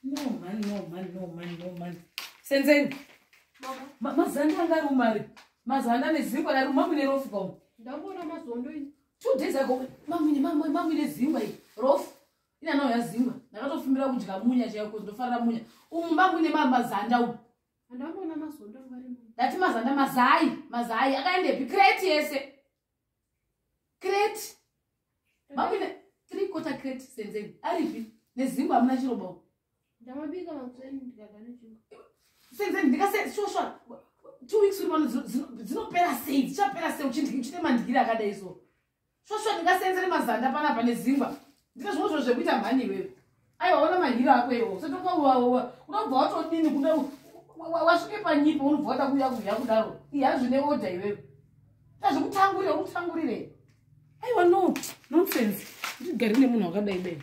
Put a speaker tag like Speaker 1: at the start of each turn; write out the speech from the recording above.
Speaker 1: No man, no man, no man, no man. Senzeni. Mazanda anga ari umari. Mazanda nezingwa rari mamwine rofu kawo.
Speaker 2: Ndamboona mazondo ini.
Speaker 1: 2 days ago mamwine mamwine zingwa iyi rofu. Ina nawo yazingwa. Ndakatofumbira kudya munya chaiyo cause ndofarira munya. Umu mamwine mazanda umu.
Speaker 2: Ndamboona mazondo anga ari.
Speaker 1: Ndati mazanda mazai, mazai akaendepi crate yese. Crate. Mamwine 3/4 crate Senzeni. Aripi? Nezingwa hamuna chirobo.
Speaker 2: Ndamabika makuseni ndikadya nechingwa.
Speaker 1: Senzeni ndikase shosha 2 weeks uri pano dzinopera sei? Dzichapera sei uchite mandyire akadai so? Shosha ndingasenzere mazanda panapa nezingwa. Ndine zvimwe zvinhu zvekuita mhani iwewe. Aiwa ona mahiro ako iwo. Unobva watodini kuda wasvike panyipo unobva wada kuuya kudya kudaro. Iye hazvine order iwewe. Tazvikutangurira ukutangurire. Aiwa no nonsense. Ndigare nemunhu wakadai dai.